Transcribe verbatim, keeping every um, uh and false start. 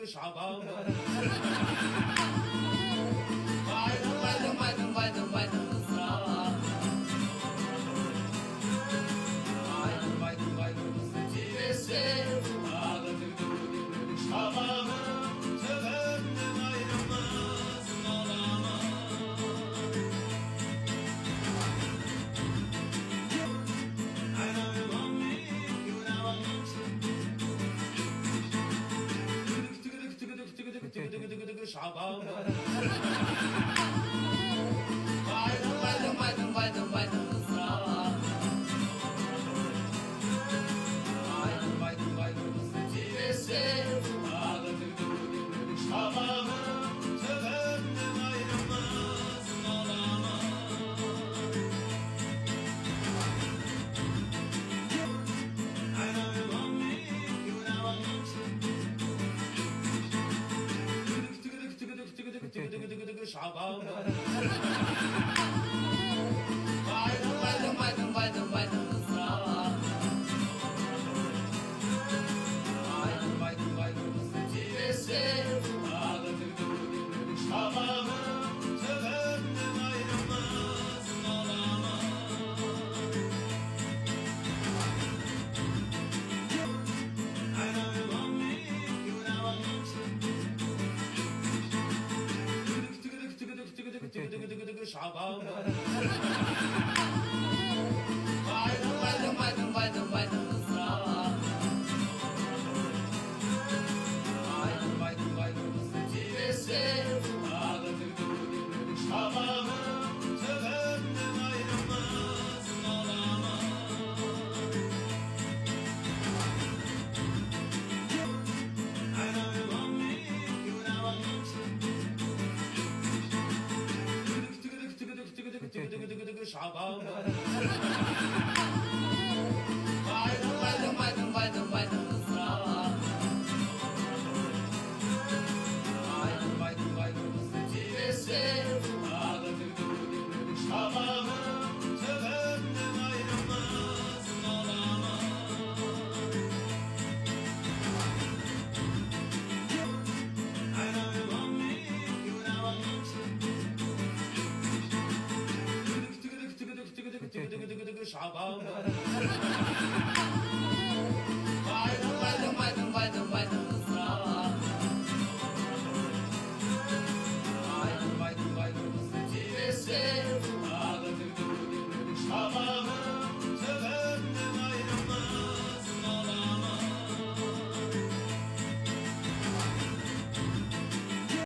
شابام. بايدىن، بايدىن، بايدىن، بايدىن، بايدىن قىزلار. بايدىن، بايدىن، بايدىن قىزلار. تىۋىسى. شابام. تۆۋەندىن ئايرىلماس مالاما. شابام. بايدىن، بايدىن، بايدىن، بايدىن قىزلار. بايدىن، بايدىن، بايدىن قىزلار. تىۋىسى. شابام. تۆۋەندىن ئايرىلماس مالاما. شابام. بايدىن، بايدىن، بايدىن، بايدىن قىزلار. بايدىن، بايدىن، بايدىن قىزلار. تىۋىسى. شابام. تۆۋەندىن ئايرىلماس مالاما. شابام. بايدىن، بايدىن، بايدىن، بايدىن قىزلار. بايدىن، بايدىن، بايدىن قىزلار. تىۋىسى. شابام. تۆۋەندىن ئايرىلماس مالاما. شابام. بايدىن، بايدىن، بايدىن، بايدىن، بايدىن قىزلار. بايدىن، بايدىن، بايدىن قىزلار. تىۋىسى. شابام. تۆۋەندىن ئايرىلماس مالاما. شابام.